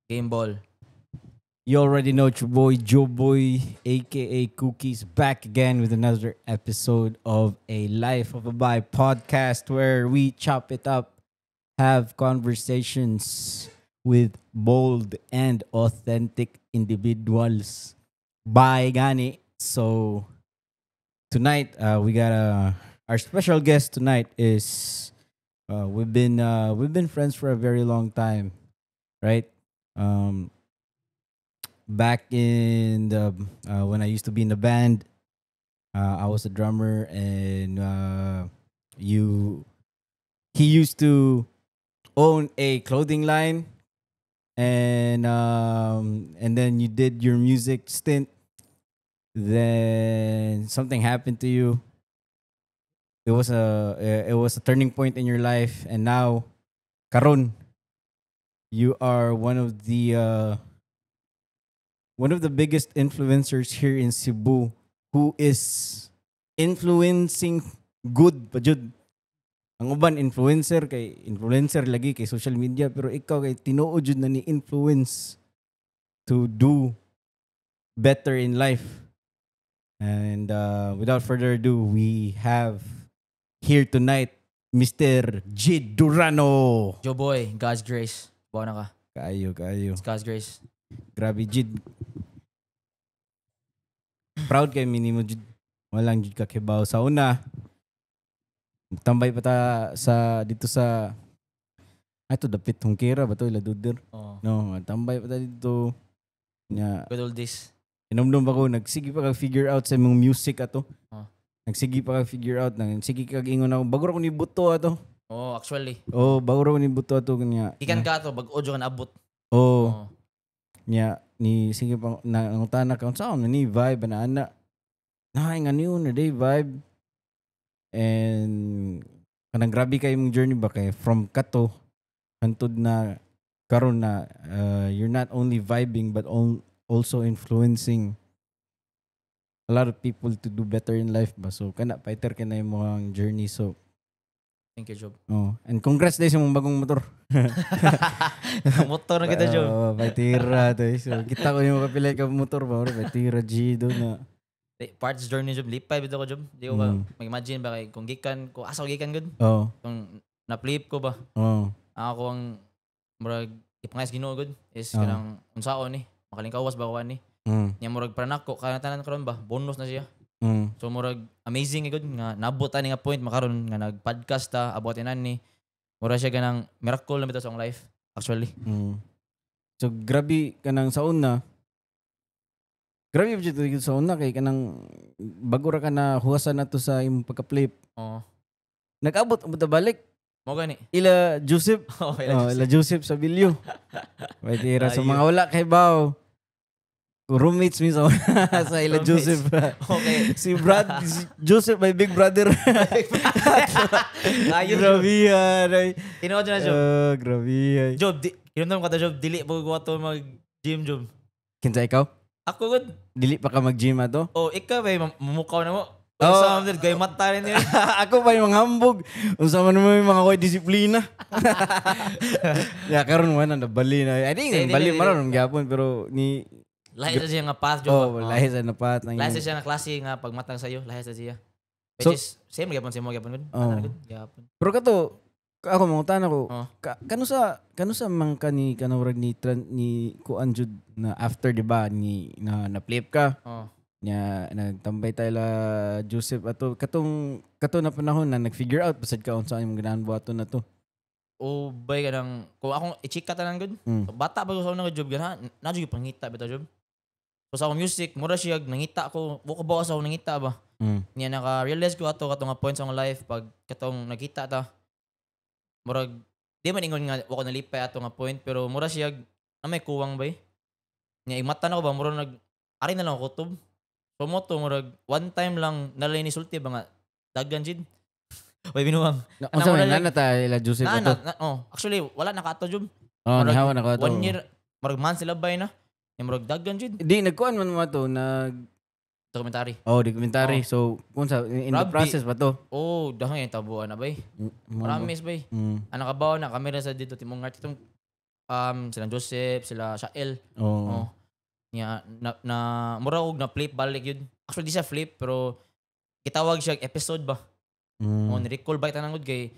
Game ball. You already know it's your boy Joe Boy, aka Cookies, back again with another episode of a Life of a Bi podcast where we chop it up, have conversations with bold and authentic individuals. Bye, gani. So tonight we got our special guest tonight is we've been friends for a very long time, right? Back in the when I used to be in the band, I was a drummer, and you he used to own a clothing line, and then you did your music stint. Then something happened to you. It was a turning point in your life, and now, karon, you are one of the biggest influencers here in Cebu who is influencing good pa jud. Ang uban influencer kay influencer lagi kay social media, pero ikaw kay tinuod jud na ni influence to do better in life. And without further ado, we have here tonight Mr. Jid Durano. Joe Boy, God's grace. Buwan na ka. Kaayo, kaayo. It's God's grace. Grabe, Jid. Proud kay mi nimo, Jid. Walang jud kakibaw sa una. Tambay pa ta sa dito sa ato dapit Hungkira ba to ila duder. Oh. No, tambay pa ta dito. Nya Good old days. Inomdom ba ko nagsige pa kag figure out sa imong music ato. Oh. Nagsige pa kag figure out, nang sige kag ingon ako bago ra ko ni buto ato. Oh, actually. Oh, bago ra ko ni buto ato kanya. Ikan ka to, bag-o ka naabot. Oh, Oh. nya ni sige pa na nangutana ka unsa man ni vibe ana ana. Na nga niyo na day vibe. And kanang grabe kay imong journey ba kay from kato hantod na karon na you're not only vibing but also influencing a lot of people to do better in life ba. So kana fighter ka na imong journey. So Thank you, Job. Oh, and congrats day sa imong bagong motor. Motor na kita, Job. Oh, patira to. So kita ko yung kapilay ka motor ba, ora patira G do na. Di, parts journey, Job. Lipay bitaw ko, Job. Di ko ba mag-imagine ba kay kung gikan ko asa ko gikan gud. Kung na-flip ko ba. Ako ang murag ipangayas Ginoo gud is kanang unsaon ni makalingkawas ba ko ani. Nya murag para nako kana tanan karon ba bonus na siya. So murag amazing gud nga nabot ani nga point makaron nga nag-podcast ta abotin ani. Mura siya ganang miracle na bitaw sa akong life actually. So grabe kanang sa una. Grabe ba jud sa una kay kanang bago ra ka na huwasan na to sa imong pagka-flip. Oo. Nag-abot mo ta balik Mo gani. ila Joseph. Oh, Oh, ila Joseph sa Bilyo. Patira sa Ayo. mga wala kay baw. Roommates mi sa ila Roommates. Joseph. Si Brad, si Joseph, my big brother. Ayo. Grabe yan. Ay. Tinuod na, Job. Ah, grabe ay. Job, di, kinumdum ka ta, Job, dili pa ko ato mag gym, Job. Kinsa ikaw? Ako gud. Dili pa ka mag-gym ato? Oh, ikaw ba mumukaw na mo? Oh. Oh. Sa gay mata rin yun. Ako pa yung mga hambog. Unsa man mo yung mga koy disiplina. Ya karon man na nabali na. I think Di, di, bali di, di. maron gyapon pero ni Lahi sa siya nga path, Job. Oh, lahi sa napat nang Lahi sa siya nga klase nga pagmatang sayo, lahi sa siya. So- Which is same gyapon sa imo gyapon gud. Oh. Ana gud gyapon. Pero kato ako mangutan ako. Oh. Kano sa man ka ni kanang ni tran, ni kuan jud na after di ba ni na na flip ka Oh. nya nagtambay tayo la Joseph ato katong kato na panahon na nag-figure out pasad ka unsa imong ganahan buhaton na to. O bay kanang kung akong i-chika tanan gud. Bata pa ko sa unang job gana, na jud pangita bitaw, Job. So sa akong music, mura siya nangita ko, wa ko ba sa akong nangita ba. Niya naka-realize ko ato katong nga point sa akong life pag katong nakita ta. Murag di man ingon nga wa ko nalipay ato nga point pero mura siya na may kuwang bay. Nya imata na ko ba mura nag ari na lang ako kutob. So mo to murag one time lang nalay ni sulti ba nga daggan jid. Way binuang. Na, unsa Ana, man wala na ta ila Joseph Na, ato? na, oh, actually wala na ka ato, Job. Oh, Murag nihawa na ko ato. One year murag months sila bay na. Nya murag daggan jud. Di nagkuan man mo ato nag Documentary. Oh, documentary. So, kung sa in the Grabe. process pa to. Oh, dahang yung tabuan na bay. Promise bay. Mm. Ang nakabaw na kamera sa dito timong art itong Sila Joseph, sila Shael. Oh. Oh. Nya na mura og na flip balik yun. Actually di siya flip pero gitawag siya episode ba. Oh, ni-recall ba tanan gud kay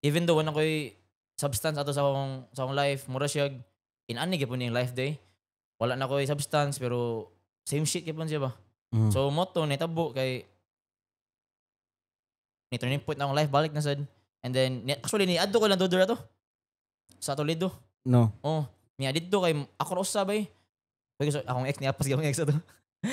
even though wala koy substance ato sa akong life, mura siya inani gyapon yung life day. Wala na koy substance pero same shit gyapon siya ba. So mao to nitabo kay ni turning point na akong life balik na sad. And then ni, actually ni adto ko lang Duder ato sa Toledo. No. Oh, niya didto kay ako ra usa bay. Kay so, akong ex niapas gyud akong ex ato.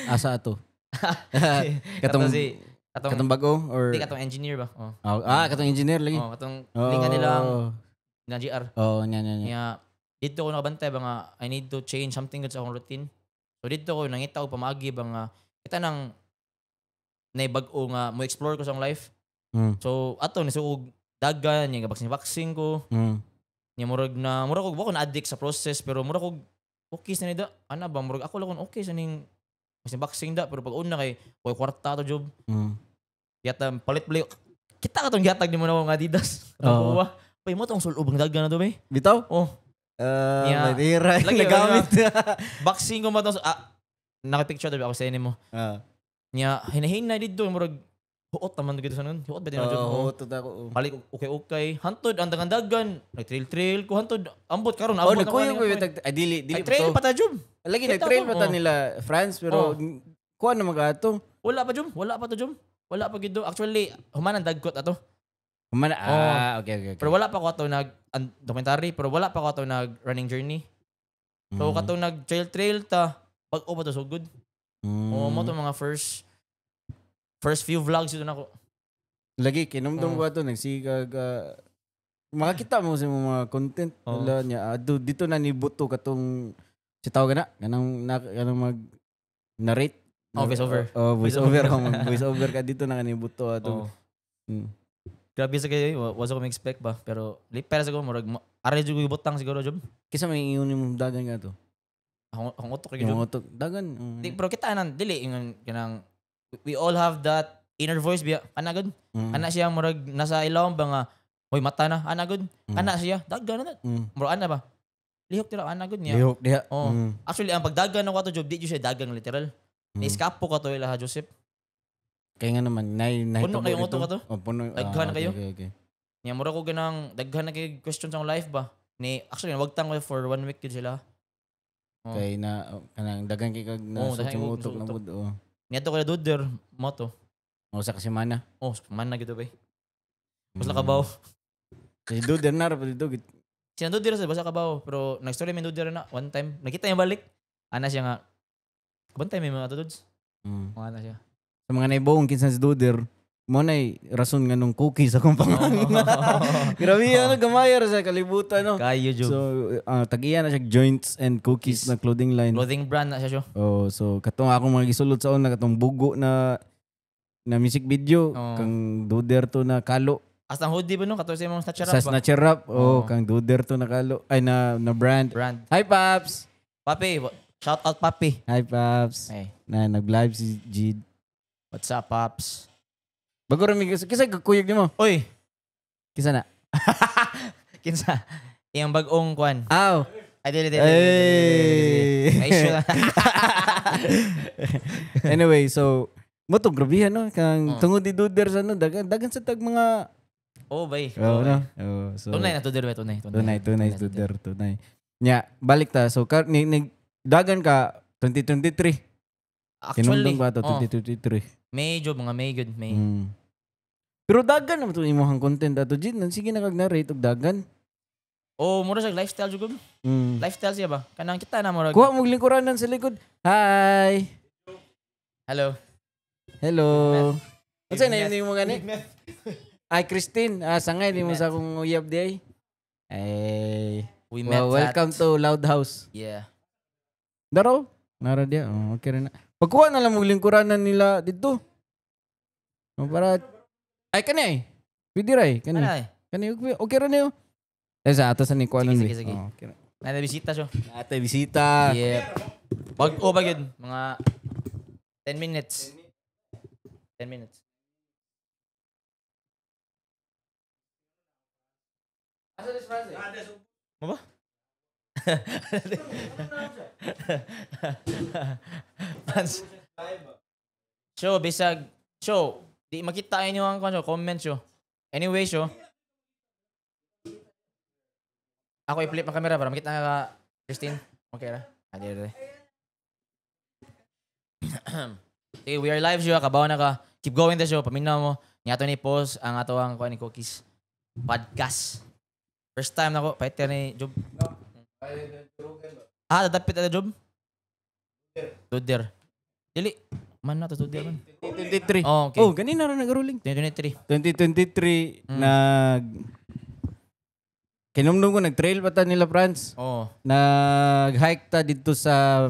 Asa ato? Katong Katong si katong katong bago or di, katong engineer ba? Oh. Oh, ah, katong engineer lagi. Oh, katong linga nilang na GR. Oh, nya nya nya. Niya didto ko nakabantay ba nga I need to change something gud sa akong routine. So didto ko nangita og pamaagi ba nga kita nang naibag-o nga mo explore ko sa akong life. So ato ni og dagan niya boxing boxing ko. Niya murag na murag og wa ko na addict sa process pero murag og okay sa nida. Ana ba murag ako lang kon okay sa ning boxing boxing da pero pag una kay way kwarta to job. Yata palit balik kita katong gihatag nimo na akong Adidas. Katong Oo. kuha. Pay mo tong sulubang dagan na to bay. Bitaw? Oh, Ah, Yeah. may tira. Lagi, Nagamit. boxing ko ba tong ah, naka-picture tabi ako sa inyo mo. Nya hinahinay didto murag huot naman gid sa nun. Huot ba din na job? Oo, oh, ako. Oh. Balik og okay-okay. Hantod ang dagan-dagan. Nag-trail-trail ko hantod. Ambot karon Oh, ambot nagkuyo ko ko. yung ay dili dili Ay, trail pa pa ta job. to. Lagi Kita nag-trail ko, pa ta oh. nila France pero kuha na mag-ato. Wala pa jom, wala pa to jom. Wala pa gid do. Actually, human ang dagkot ato. Humana, ah, okay. Pero wala pa ko ato nag documentary, pero wala pa ko ato nag running journey. So katong nag trail trail ta, bag-o pa to so good. Oo, mo to mga first first few vlogs ito nako. Lagi kinumdum Oo. ko ato nagsigag makakita mo sa imong mga content Oo. wala niya ado dito na ni buto katong si tawag na kanang na, kanang mag narrate. Oh, voice over. Oh, voice over ka, mag voice over ka dito na kani buto ato. Oo. Grabe sa kayo, was ako expect ba? Pero lipera sa ko murag aray jud ko butang siguro job. Kisa may ingon imong dagan ka to. Akong utok gyud Yung job. utok dagan. Di, pero kita nan dili ingon kanang we all have that inner voice biya. Ana gud. Ana siya murag nasa ilawom ba nga hoy mata na ana gud. Ana siya dagan na. Murag ana ba? Lihok tira ana gud niya. Lihok diha. Oo. Actually ang pagdagan ako ato job di jud siya dagang literal. Ni-eskapo ka to ila ha Joseph. Kaya nga naman nay Puno kayong utok ato? Oh, puno. Daghan Ah, okay, kayo? Okay. Nya mura ko ganang daghan na kay question sa akong life ba. Ni actually wagtang ko for one week gud sila. Oo. Kay na oh, kanang dagan kay kag na Oo, sa daghan kay utok na utok. bud. Oh. Niadto ko na duder mo to. O sa kasimana. Oh, man na gid bay. Basta kabaw. Kasi duder na ra pa dito. Siya duder sa basta kabaw pero nagstory mi duder na one time. Nakita niya balik. Ana siya nga one time may mga dudes. Mga ana siya. Sa mga naibuong kinsa si duder, mo na rason nga nung cookies akong pangalan. Grabe ano gamay ra sa kalibutan no. Kayo job. So tag-iya na siya joints and cookies na clothing line. Clothing brand na siya siya. Oh, so katong akong mga gisulod sa una katong bugo na na music video Oo. kang duder to na kalo Hasta ang hoodie ba no kato sa imong snatcher sa up ba? snatcher rap. Oh, Oo. kang duder to na kalo ay na na brand. Brand. Hi Paps. Papi, shout out Papi. Hi Paps. Hey, Na nag-live si Jid. What's up Paps? Bago ra mi kisa kuyog nimo. Oy, Kisa na. kinsa iyang bag-ong kwan. Aw. Ay, dili, dili, dili, dili, dili, dili. Hey. Ay, issue na. Anyway, so mo to grabihan no kang Oo. tungod ni Duder sa no dagan dagan sa tag mga Oh, bay. oh, no. Oh, so Tunay na to ba tunay. Tunay, tunay, Duder, tunay. Nya, balik ta. So kar ni, ni dagan ka 2023. Actually, Kinumdum ka to oh, 2023. May job mga May good May. Pero dagan naman to imong content ato Jin. Sige na kag narrate og dagan. Oh, mura siya lifestyle jud. Lifestyle siya ba? Kanang kita na murag. Kuha mong lingkuranan sa likod. Hi. Hello. Hello. Unsa na We've yun yung mga ni? Ay, Christine. Ah, sangay ni mo sa akong uyab di ay. Ay. We met Well, welcome at, to Loud House. Yeah. Daro. Nara diya. Oh, okay rin na. Pagkuha na lang mong lingkuranan nila dito. Oh, para ay kani ay. Pwede ra eh. Kani. Ano ay? Kani okay, okay ra niyo. Eh sa ato sa ni kuha Sige, nun, sige, eh. sige. Oh, okay ra. Nana bisita siya. Ate bisita. Yep. Bag-o ba yun? Mga 10 minutes. 10 minutes. Mo ba? Franz. Show, bisag. Show, di makita inyo ang kwan, comment show. Anyway, show. Ako i-flip ang camera para makita ka, Christine. Okay ra. Ah, di, di. Okay, we are live show. Kabaw na ka. Keep going the show. Paminaw mo. Nga ato ni post ang ato ang kuan ni Cookies podcast. First time na ko. Paiter ni Job. Ah, dadapit na Job? Tuder. Dili. Man na to tuder man. 2023. Oh, okay. Oh, ganina ra nag-rolling. 2023. 2023 nag kinumdum ko nag-trail pa ta nila Franz. Oh. Nag-hike ta dito sa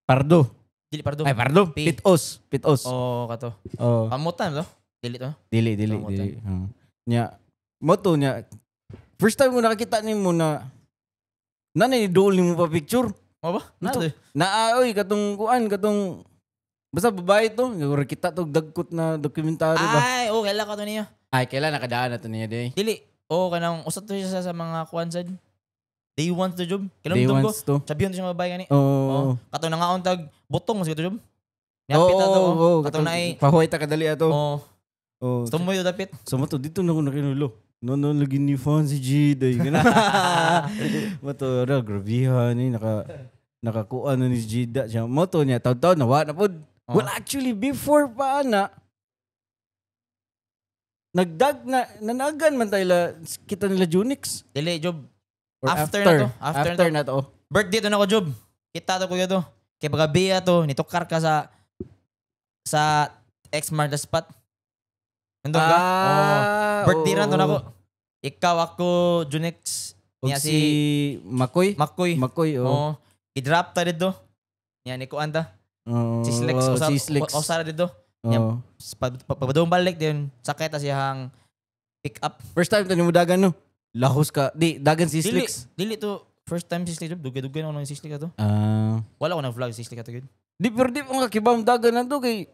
Pardo. Dili Pardo. Ay, Pardo. P. Pitos. Pitos. Oh, kato. Oh. Pamutan to. Dili to. Dili, dili, Pamutan. dili. Oh. Nya, mo to nya. First time ko nakakita nimo na nanay dool nimo pa picture. Mo ba? Na Ito. to. Naaoy katong kuan katong basta babae to. Ngura kita tog dagkot na dokumentary ba. Ay, oh, kaila ka to niya. Ay, kailan nakadaan na to niya day. Dili. Oh, kanang usat to siya sa mga kuan sad. Day one to Job. Day Kinumdum ko. ones to. Sabihan to siya babae gani. Oo. Oh. Kato nangaon tag butong siguro to Job. Niapit na to. Oo, Oh. Kato katong na ay pahuway ta kadali ato. oh, Oh. tumoy to dapit. So mo to dito na ko nakinulo. No no lagi ni fan si G day. Mo to ra grabihan ni naka nakakuha na ni Gida siya. Mo to niya taud-taud na wa na pod. Oh. Well, actually before pa ana nagdag na nanagan man tayo la, kita nila Junix. Dili Job. Or After na to. After After, na to. Birthday to na ko Job. Kita to kuya to. Kay pagabi to nitukar ka sa sa ex Marda spot. Nandun ka? Oh. Birthday Ah, oo, ra to nako. oo. Ikaw ako Junix Og niya si si Makoy. Makoy. Makoy, oh. Oh. I-drop ta dito. Niya ni kuan ta. Oo, Si Slex si Slex. Usara dito. Oo. Pagpadong balik din sakay ta siyang pick up. First time to ni mo dagan no. Lahos ka. Di dagan si Dili, Slex. dili to first time si Slex. Dugay-dugay na ako ng si Slex ato. Ah. Wala ko nag-vlog si Slex ato gud. Di pero di mo kakibam dagan na to kay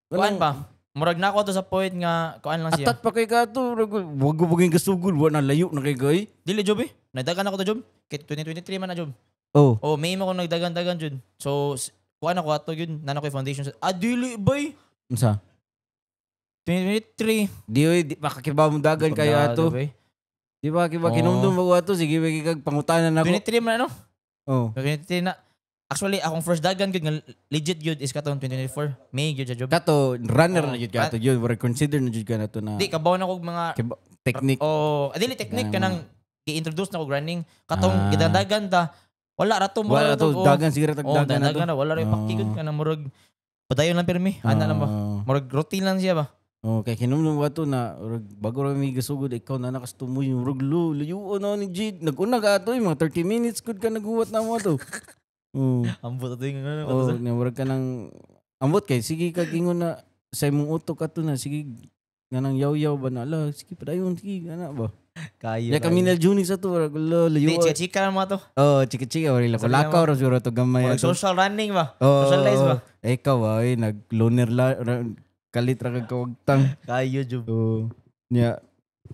Kuan pa. Murag na ako to sa point nga kuan lang siya. Atat pa kay ka to. Wag ko baging kasugol. Wa na layo na kay kay. Dili Job eh. Nagdagan ako to Job. Kay 2023 man na Job. Oh. Oh, may mo ko nagdagan-dagan jud. So kuan ako ato yun. Nana ko yung foundation. Ah, dili bay. Unsa? 2023. Di oy di pa kakibam dagan kayo ato. Bay. Di ba kiba Oo. kinumdum ba ko ato sige wag kag pangutanan nako. 23 man ano? Oh. 23 na. Actually, akong first dagan gyud nga legit gyud is katong 2024. May gyud sa job. Kato runner Oo. na jud ka ato yun. Wala consider na jud ka na to na Di kabaw na kog mga technique. Oh, dili technique Ganang- kanang gi-introduce na kog running katong Ah. gidandagan ta. Wala ra to mo Wala to oh. dagan siguro tag Oh, dagan na to. dandagan na wala ra Oo. pakigod kanang murag padayon lang pirmi. Ana lang ba? Oo. Murag routine lang siya ba? Oh, kay kinumdum ba to na murag bago ra mi gasugod ikaw na nakastumoy murag lo layo na ni Jid. Naguna ka ato eh, mga 30 minutes gud ka naghuwat na mo ato. Oh. Ambot ato yung ano. Oh, na murag ka nang ambot kay sige kag ingon na sa imong utok ato na sige nga nang yaw-yaw ba na ala sige padayon sige ana ba. Kayo. Ya kami na Junix ato murag lo Di layo. chika-chika lang mo ato. Oh, chika-chika wala Sabi lakaw ra siguro to gamay Murag ato. social running ba? Oh, Socialize ba? Eh, ikaw ay nag loner la kalit ra kag kawagtang. Kayo jud. So, yeah.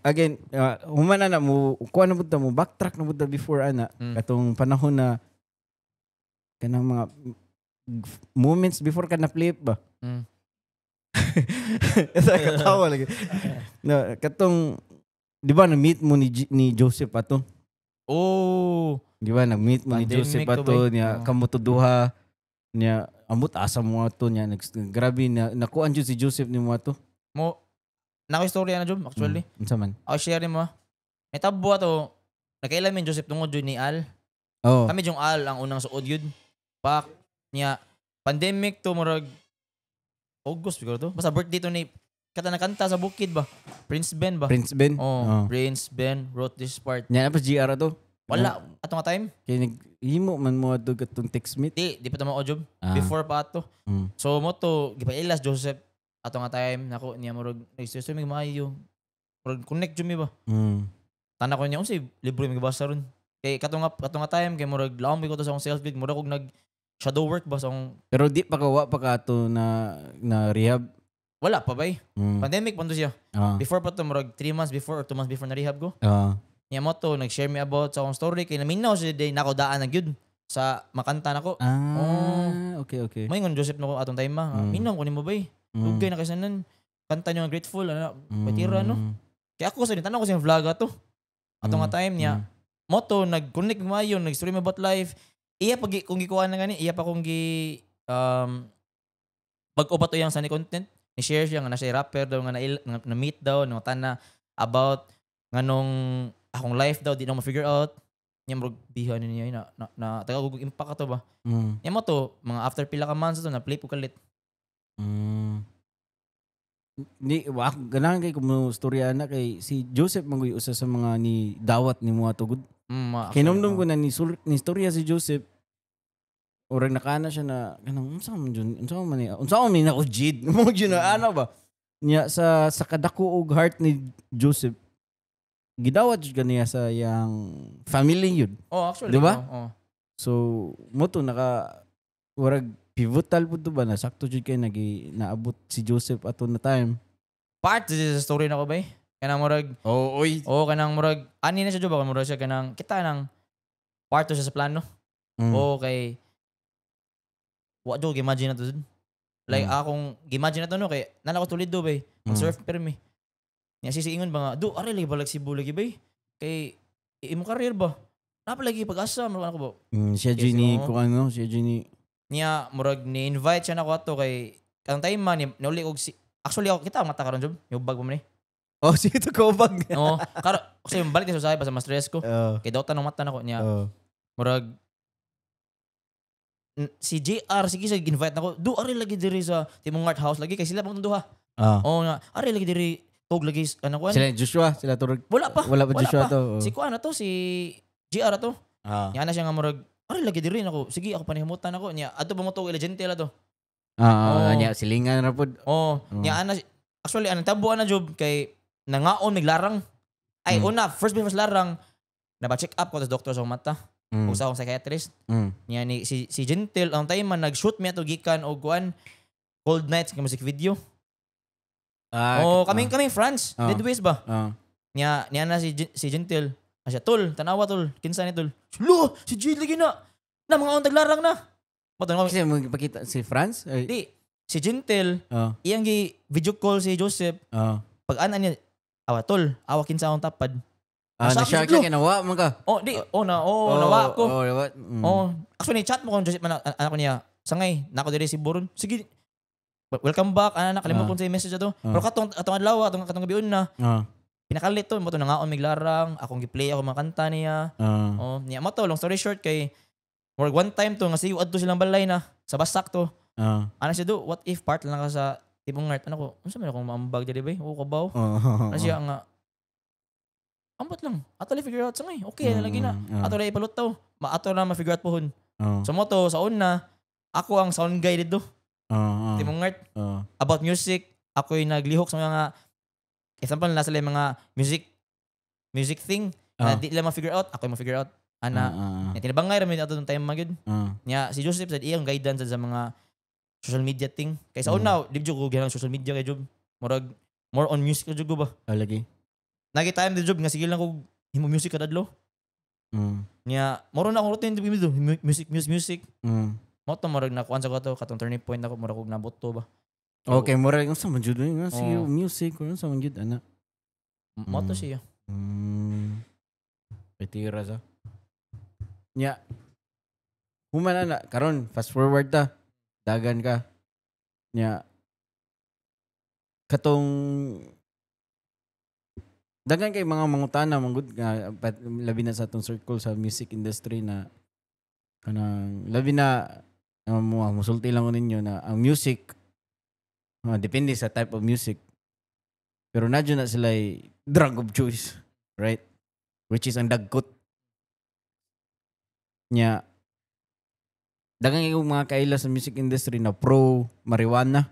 Again, human na na mo, kuha na punta mo, backtrack na punta before ana. Katong panahon na kanang mga moments before ka na-flip ba? Ito, katawa lagi. No, katong, di ba na-meet mo ni, ni Joseph ato? Oh. Di ba nag-meet mo ni Pandemic Joseph to, ato bay. niya Oo. kamo to duha niya ambot asa mo ato niya grabe na nakuan jud si Joseph nimo ato. Mo na istorya na Job actually. Unsa man? Ako share mo. May tabo ato. Nakailan min Joseph tungod jud ni Al. Oh. Kami yung Al ang unang suod yun. Pak niya pandemic to murag August siguro to. Basta birthday to ni kata nakanta sa bukid ba? Prince Ben ba? Prince Ben. Oh, Oh. Prince Ben wrote this part. Nya na pa GR ato. Wala ato nga time. Kay nag himo man mo ato katong text meet. Di di pa to mao job. Ah. Before pa ato. So mo to gipailas Joseph ato nga time nako niya murag nagsustoy mig maayo. Murag connect jud mi ba? Tana ko niya unsay libro mi gibasa ron. Kay kato nga time kay murag laom ko to sa akong self build murag og nag shadow work ba sa akong Pero di pa ka wa pa ka ato na na rehab. Wala pa bay. Pandemic pa to siya. Ah. Before pa to murag 3 months before or 2 months before na rehab ko. Ah. Niya mo to nag-share me about sa akong story kay naminaw siya day nako daan na gyud sa makanta nako. Ah, okay. May ngon Joseph nako atong time ma. Minaw ko nimo bay. Dugay na kay sanan. Kanta niyo nga grateful ana. Patira no. Kaya ako sa tanaw ko sa vlog ato. Ato nga time niya. Mo to nag-connect maayo, nag-story me about life. Iya pag kung gikuha na gani, iya pa kung gi bag-o pa to yang sa ni content. Ni share siya nga na siya rapper daw nga na meet daw no tana about nganong akong life daw di na ma-figure out. Niya murag biha ni niya na taga og impact ato ba. Niya mo to mga after pila ka months to na play po kalit. Ni wa ganahan kay kumo storya na kay si Joseph mangoy usa sa mga ni dawat ni mo ato gud. Actually, Kinumdum ko na ni storya si Joseph. Urag nakana siya na kanang unsa man jud, unsa man ni nako Jid mo jud na ana ba niya sa kadako og heart ni Joseph, gidawat jud kaniya sa yang family yun. Oh, actually. Di ba? Oh. So mo to naka urag pivotal pud to ba na sakto jud kay nagi naabot si Joseph ato na time. Part sa story na ko ba eh. Kanang murag Oh, oy. oh, kanang murag ani na siya jud ba murag siya kanang kita nang part to siya sa plano. Oh, kay wa jud imagine na to jud. Like akong imagine na to no kay nana ko tulid do bay. Mag-surf pero mi. Nya si ingon ba nga do are lagi balag Cebu lagi bay. Kay imo career ba? Napa lagi pag-asa murag ako ba. Siya Yes, Jenny oo. kung ano siya Jenny. Niya murag ni-invite siya nako ato kay kanang time man ni niuli og si actually ako kita ang mata karon job. Yubag pa man ni. Oh, sige to ko bag. Oo. Karo kasi balik ni sa usahay basta ma-stress ko. Kay daw tanong mata nako niya. Murag si JR sige siya invite nako. Do ari lagi diri sa Timong Art House lagi kay sila pang duha. Oo nga, ari lagi diri tog lagi ano kuan. Sila Joshua, sila turog. Wala pa. Wala pa Joshua pa. to. Oh. Si kuan na to si JR to. Niya na siya nga murag ari lagi diri nako. Sige ako panihimutan ako niya. Adto ba mo to ila gentle ato. Ah, Oo. niya silingan ra pud. Oh, Oo. niya ana actually anong tabo ana job kay nangaon miglarang. Ay una first first larang naba-check up ko sa doktor sa akong mata ug sa akong psychiatrist. Niya ni si Gentle ang time man nag-shoot mi ato gikan og kuan Cold Nights nga music video. Ah, Oh, kami kami France, Ah. Dead Waste ba? Niya niya na si Gentle. Ah, siya, tol, tanawa tol, kinsa ni tol. Lo, si Jade lagi na. Na mga on taglarang na. Mato na Kasi magpakita si Franz? Ay, di si Gentle iyang gi video call si Joseph pag ana niya awa tol, awa kinsa akong tapad. Ah, Nasa na siya ako, siya kinawa man ka. Oh, di, oh na, oh, nawa ko. Oh, nawa. Oh, actually chat mo kung Joseph man anak ko niya. Sangay, nako diri si Boron. Sige. Welcome back. Ana na kalimot ko sa message ato. Pero katong atong adlaw, atong katong gabi na, pinakalit to mo to nangaon miglarang, akong gi-play ako mga kanta niya. Oh, niya mo to long story short kay murag one time to nga siyo adto silang balay na sa Basak to. Ana siya do, what if part lang ka sa Tibong Art? Ano ko, unsa man akong maambag diri bay? O kabaw. Ano siya nga ambot lang. Ato lang figure out sangay. Okay na lagi na. Ato lang ipalutaw. Ma ato na ma-figure out pohon. So mo to sa una, ako ang sound guy dito. Timong Art about music. Ako yung naglihok sa mga example na sila yung mga music music thing na di nila ma-figure out, ako yung ma-figure out. Ana, uh, tinabangay ra mi ato nung time magyud. Nya si Joseph sad iyang guidance sad sa mga social media thing. Kay sa una, di jud ko ginang social media kay Job. Murag more on music jud ko ba. Oh, lagi. Nagi time di Job nga sige lang ko himo music kada adlaw. Nya moro na akong routine dito music music music. Mo to murag nakuan sa ko to katong turning point ako murag og nabuto ba. Okay, murag unsa man jud nga sige Oo. music unsa man jud ana. Mo to siya. Petira sa. Nya. Human na na karon fast forward ta. Dagan ka. Nya. Katong dagan kay mga mangutana manggod nga labi na sa atong circle sa music industry na kanang labi na mo musulti lang ko ninyo na ang music depende sa type of music pero nadyo na sila drug of choice, right, which is ang dagkot nya. Dagan kay mga kaila sa music industry na pro marijuana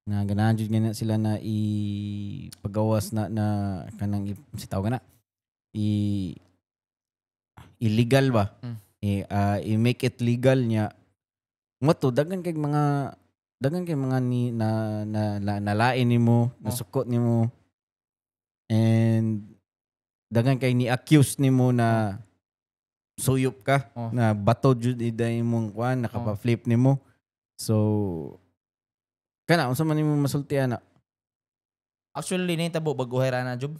na ganahan jud nga na sila na ipagawas na na kanang si tawag na i illegal ba, i-make it legal niya mo to. Daghan kay mga ni na, na, na nalain nimo, nasukot nimo and Daghan kay ni accuse nimo na suyop ka, na bato jud iday imong kuan, nakapa-flip nimo. So kana, unsa man nimo masulti ana? Actually, nahitabo bag-ohay ra na, Job.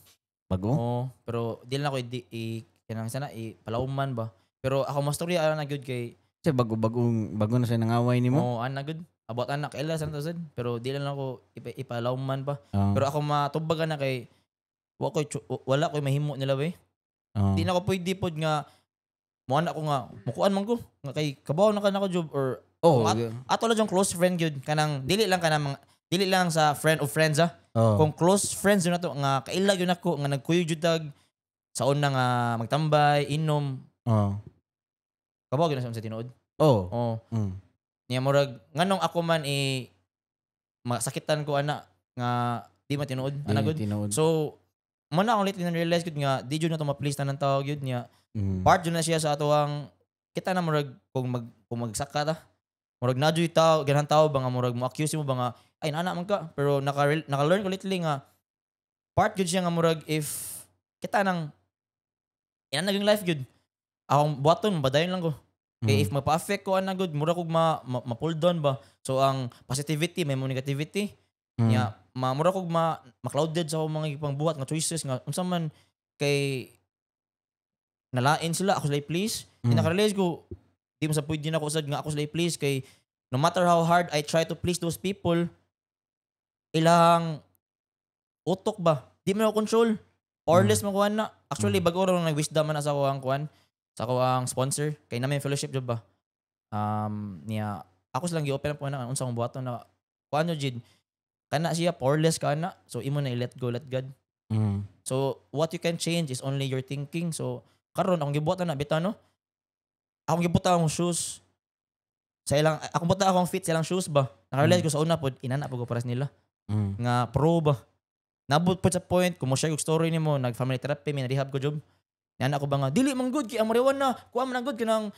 Bago? Oo, pero di lang ako i kanang sana i palauman ba. Pero ako mastorya ana na gyud kay Kasi bago bagong bago na siya nangaway nimo. Oo, ana gyud. About anak kaila sa sad, pero di lang ako ipalauman pa. Pero ako matubag na kay wala koy mahimo nila ba. Di na ako pwede pod nga mo anak ko nga mukuan man ko nga kay kabaw na ka nako, Job, or ato lang yung close friend gyud, kanang dili lang kanang mga, dili lang sa friend of friends ah. Kung close friends yun nato nga kaila gyud nako nga nagkuyog jud tag sa una nga magtambay, inom, kabaw gyud na sa tinuod. Oh. Niya murag nganong ako man i masakitan ko ana nga di man tinuod ana Di gud. tinuod. So mo na akong lately na realize gud nga di jud na to ma-please tanan tao gyud niya. Part jud na siya sa atoang kita na murag kung magsaka ta. Murag na jud tao, ganahan tao ba nga murag mo accuse mo ba nga ay nana man ka, pero naka learn ko lately nga part jud siya nga murag if kita nang ina naging life gyud. Akong buhaton badayon lang ko. Kay if magpa-affect ko ana gud, mura kog ma-pull down ba. So ang positivity may mo negativity. Nya mura kog ma-clouded sa akong mga gipangbuhat nga choices nga unsa man kay nalain sila, ako sila please. Naka-realize ko di mo sa pwede na ako sad nga ako sila please kay no matter how hard I try to please those people, ilang utok ba di mo na control, powerless man ko ana. Actually, bago ra nag wisdom man na sa ako ang kuan, sa ako ang sponsor kay namin fellowship job ba, niya ako silang gi-open up ko na unsa akong buhaton na kuan yo jid kana siya, powerless ka na, so imo na i-let go, let God. So what you can change is only your thinking. So karon akong gibuhat na bitaw no, akong gibuhat akong shoes sa ilang, akong buta akong fit sa ilang shoes ba. Naka-realize ko sa una pod inana pud ko paras nila nga pro ba. Nabot pod sa point kung mo share og story nimo, nag family therapy mi, na rehab ko, Job. Nana ko ba nga dili man good kay ang marijuana kuha man ang good kanang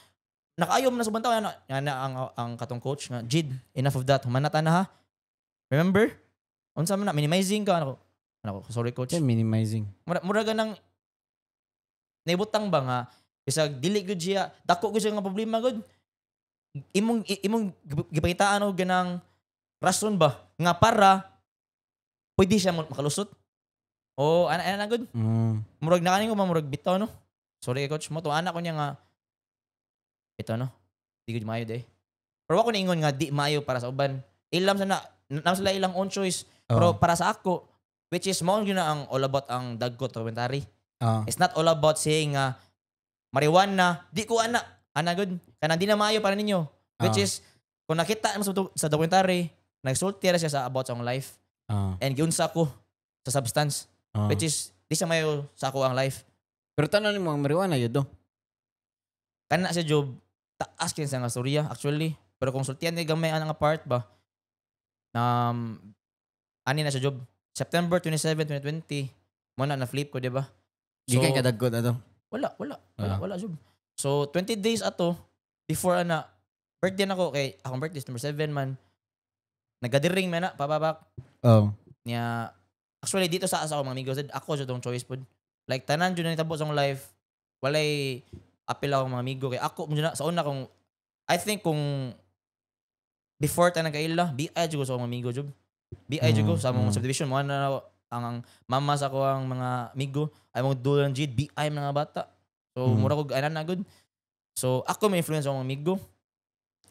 nakaayo man na sa ubang tao ana ana. Ang katong coach nga, "Jid, enough of that, humanata na ha. Remember unsa man na minimizing ka." Ano ko, ano ko, "Sorry, coach." Siya minimizing. Mura ganang naibutang ba nga bisag dili gud siya dako gud siya nga problema gud, imong gipakitaan og ganang rason ba nga para pwede siya makalusot o ana ana gud. Murag nakaning ko ma, murag bitaw no, sorry kay coach mo to, anak ko niya nga bitaw no, di gud maayo day. Pero ako niingon nga di maayo para sa uban, ilam sa na na sila ilang own choice, pero para sa ako, which is mao gyud na ang all about ang Dagko documentary. It's not all about saying nga marijuana, di ko ana. Ana gud. Kanang di na maayo para ninyo. Which is kung nakita mo sa documentary, nagsulti ra siya sa about sa akong life and giunsa ko sa substance, which is di siya maayo sa ako ang life. Pero tanan nimo ang marijuana yun do. Kana si Job, taas kay sa nga storya actually. Pero kung sultian ni gamay ana nga part ba, ani na siya, Job. September 27, 2020, mo na na-flip ko, di ba? Di kay kadagko na to. Wala, wala. Wala, wala, Job. So, 20 days ato, before ana, birthday na ko, kay akong birthday is number 7 man. Nagadiring man na, papapak. Niya, actually, dito sa ako mga amigos, ako sa tong choice pod. Like, tanan jud na nitabo sa akong life, walay apil akong mga amigo. Kay ako, mo na, sa una kung, I think kung, before tanan kaila, BI jud ko sa akong mga amigo, Job. BI jud ko sa among subdivision, mo na ang mama sa ako ang mga amigo, ay mo dulan jud, BI mga bata. So, mura ko ana na good. So, ako may influence sa akong amigo.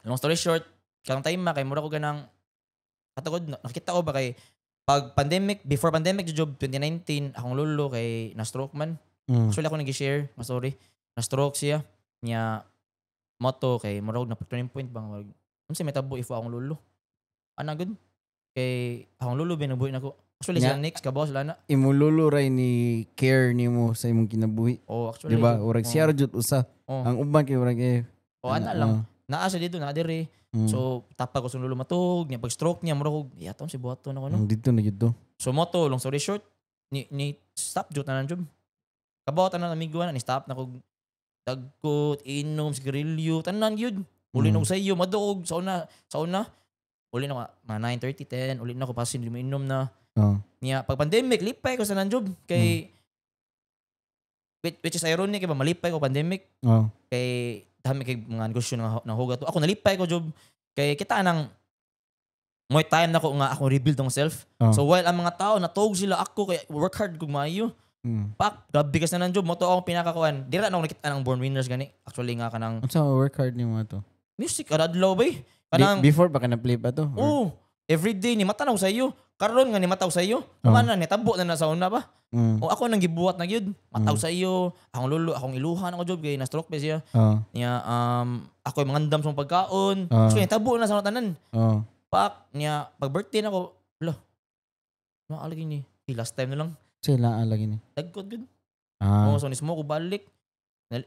Long story short, kanang time ma kay mura ko ganang katugod nakita ko ba kay pag pandemic, before pandemic job 2019, akong lolo kay na stroke man. Actually ako nag-share, nga story. Na stroke siya. Nya moto kay murag na turning point bang murag unsa may tabo if akong lolo. Ana gud. Kay akong lolo binubuhi nako. Actually sila next kabaw sila na. Imo lolo ray ni care nimo sa imong kinabuhi. Oh, actually. Di ba? Urag siya ra jud usa. Oh. Ang uban kay urag eh. Oh, ana lang. Naa siya dito, naa diri. So tapag ko sa lolo matug, niya pag stroke niya murag og yaton si buhaton ako no. Dito na jud to. So moto, long story short, ni stop jud tanan jud. Kabaw tanan amigo na ni stop na kog dagkot, inom, sigarilyo, tanan gyud. Uli na ko sa iyo, maduog sa una. Uli na ko, mga 9:30, 10, uli na ko pasin, di mo inom na. Niya, pag pandemic, lipay ko sa nan job. Kay, Which is ironic ba, malipay ko pandemic kay dami kay mga negosyo nga nahuga to. Ako nalipay ko, Job, kay kita nang mo time na ko nga ako rebuild ang self. So while ang mga tao natog sila, ako kay work hard kog maayo. Pak, grabe kasi na ng job mo to akong pinakakuan. Dira na ako nakita ng Born Winners gani. Actually nga kanang Unsa work hard nimo to? Music kada adlaw bay. Kanang Before ba ka na play pa to? Oh, every day ni mata na ko sa iyo. Karon nga ni mataw sa iyo. Oh. Na nitabo na na sa una ba? O ako nang gibuhat na gyud. Mataw sa iyo, akong lolo, akong iluhan ako, Job, kay na stroke pa siya. Niya ako yung mangandam sa mong pagkaon. So nitabo na sa tanan. Pak niya pag birthday na ko, lo. Maalagi ni. Eh, last time na lang. Sila lagi ni. Dagkot gud. Oh, so nismo ko balik.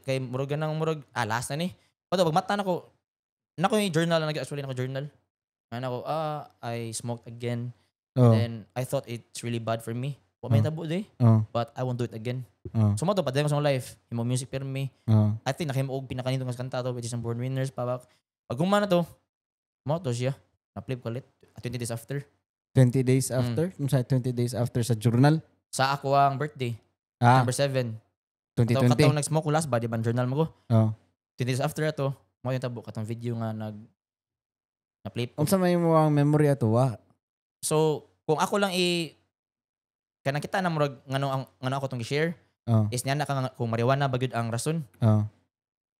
Kay murag nang murag last na ni. Pato pag mata nako nako yung journal na actually nako journal. Ano ako, I smoked again. Then I thought it's really bad for me. Wa may tabo day, but I won't do it again. So mo to padayon ko sa akong life. Himo music pero me. I think nakahimo og pinakanito nga kanta to, which is ang Born Winners pabak. Pag humana to, mo to siya. Na-flip ko ulit 20 days after. 20 days after? Unsa 20 days after sa journal? Sa ako ang birthday, number 7. 2020. Katong nag-smoke ko last ba, di ba, journal mo ko? Oh. 20 days after ato, mo yung tabo katong video nga nag na-flip ko. Unsa may mo ang memory ato wa? So, kung ako lang i kanang kita na murag ngano ang ngano ako tong i-share is niya na ka nga kung marijuana ba gyud ang rason.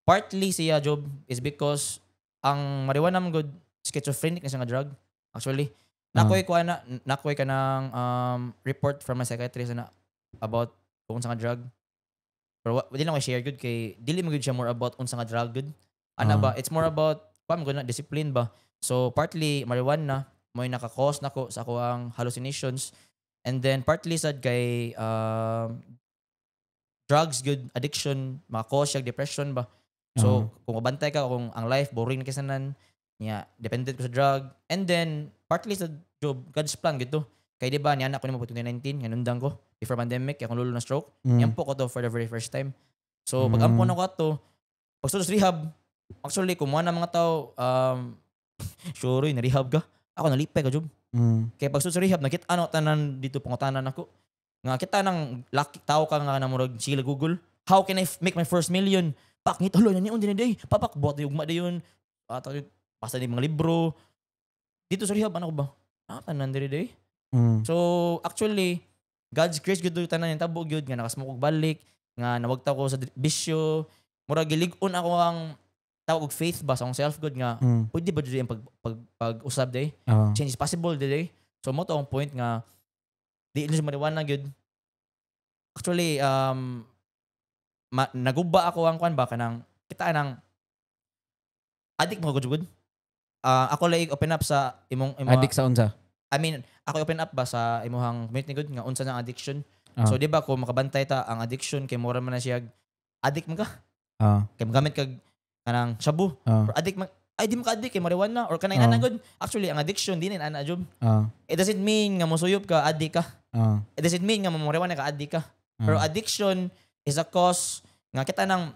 Partly siya, Job, is because ang marijuana man gud, schizophrenic na siya nga drug actually. Nakoy ko na nakoy ka ng report from a psychiatrist na about kung unsa nga drug. Pero di lang ko share gud kay dili man gud siya more about unsa nga drug gud. Ana ba, it's more about pa man gud na discipline ba. So partly marijuana mo yung naka-cause nako sa ako ang hallucinations and then partly sad kay drugs good addiction maka-cause siya depression ba. So kung mabantay ka kung ang life boring na kisanan niya, dependent ko sa drug and then partly sa job, God's plan gito. Kay di ba niya anak ko nimo 2019 nga nundang ko before pandemic kay akong lolo na stroke. Niampo ko to for the very first time. So pag ampo na ko ato, pag sa rehab, actually kumuha na mga tao, sure na rehab ka. Ako nalipay ka, Job. Kay pag sa rehab nakita ano tanan dito pangutanan nako. Nga kita nang lucky tao ka nga namurag sila Google, "How can I make my first million?" Pak ngit hulo na niyon din day. Papak buhat yung ugma dayon. At basta di mga libro. Dito sa rehab ano ko ba? Ah, tanan diri day. So actually God's grace gyud tanan yung tabo gyud nga nakasmoke og balik, nga nawagta ko sa bisyo. Murag gilig-on ako ang tawag og faith ba sa akong self good nga pwede ba jud ang pag pag-usab day? Change is possible day. So mo to ang point nga di na siya marijuana gyud. Actually naguba ako ang kwan ba kanang kita nang addict mo gud gud. Ah, ako lang open up sa imong Addict sa unsa? I mean, ako open up ba sa imuhang community gud nga unsa na ang addiction. Ah. So di ba kung makabantay ta ang addiction kay mura man na siya addict man ka. Kay magamit kag kanang shabu or addict man ay di mo ka addict kay marijuana or kanang ana gud. Actually ang addiction di na ana, Job. It doesn't mean nga mosuyop ka addict ka. It doesn't mean nga mo marijuana ka addict ka. Pero addiction is a cause nga kita nang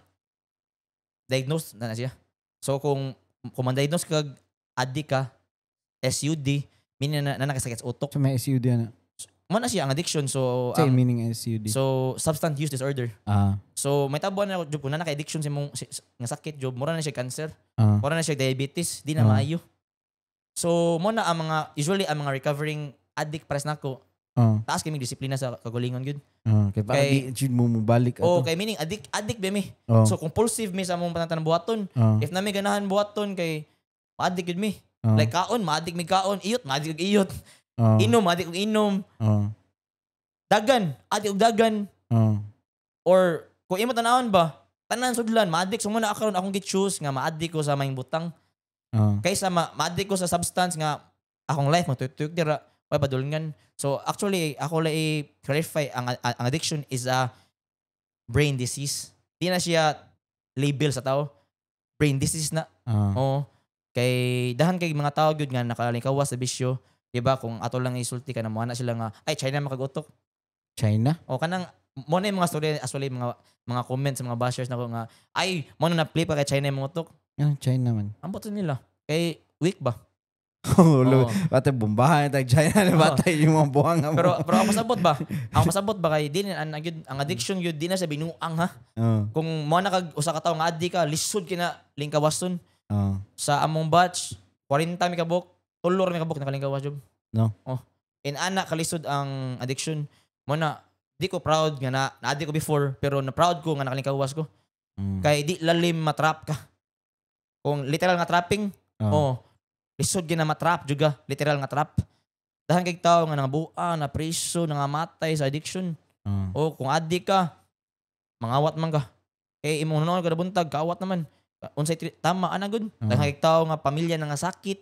diagnose na na siya. So kung man-diagnose kag addict ka, SUD, meaning na nakasakit sa utok. So may SUD na. Mo na siya ang addiction. So Sa ang, meaning SUD? So substance use disorder. So may tabo na job kung na naka-addiction sa imong nga sakit, Job, mura na siya cancer, mura na siya diabetes, di na maayo. So mo na ang mga usually ang mga recovering addict pares nako, taas kami disiplina sa kagalingon gyud. Kay para di jud mo mobalik Oh, ato. kay meaning addict addict ba mi. Oh. So compulsive mi sa among panantan buhaton. If nami ganahan buhaton kay ma-addict gyud mi. Oh. Like kaon, ma-addict mi kaon, iyot, ma-addict og iyot. Oh. Inom, ma-addict og inom. Dagan, addict og dagan. Or kung imo tanawon ba, tanan sudlan, ma-addict. So muna karon akong gi-choose nga ma-addict ko sa maayong butang kaysa ma-addict ko sa substance nga akong life matuyok dira, way padulngan. So actually ako lang i-clarify ang addiction is a brain disease. Di na siya label sa tao. Brain disease na. Oo. Kay dahan kay mga tao gyud nga nakalingkawas sa bisyo, di ba? Kung ato lang isulti ka na mo na sila nga ay China makagutok. China? O kanang mo na yung mga story actually mga comments sa mga bashers nako nga ay mo na na-play pa kay China yung mga utok. Ano China man? Ambot sa nila. Kay weak ba? Ulo, bate bombahan tag China na batay yung mga buhang mo. Pero ang pasabot ba? Ang pasabot ba kay di na ang addiction gyud di na sa binuang ha. Kung mo na kag usa ka tawo nga addict ka, lisod kina lingkawason. Sa among batch, 40 mi kabuk, 3 mi kabuk nakalingkawas jud. No. Oh. In ana kalisod ang addiction. Mo na di ko proud nga na na-addict ko before, pero na proud ko nga nakalingkawas ko. Kay di lalim matrap ka. Kung literal nga trapping, oh, lisod gyud na matrap jud ka, literal nga trap. Dahan kay tao nga nangabuang, na preso, nangamatay sa addiction. O kung addict ka, mangawat man ka. Eh imong noon kada buntag, kaawat naman. Unsay tama ana gud. Dahan kay tao nga pamilya na nga sakit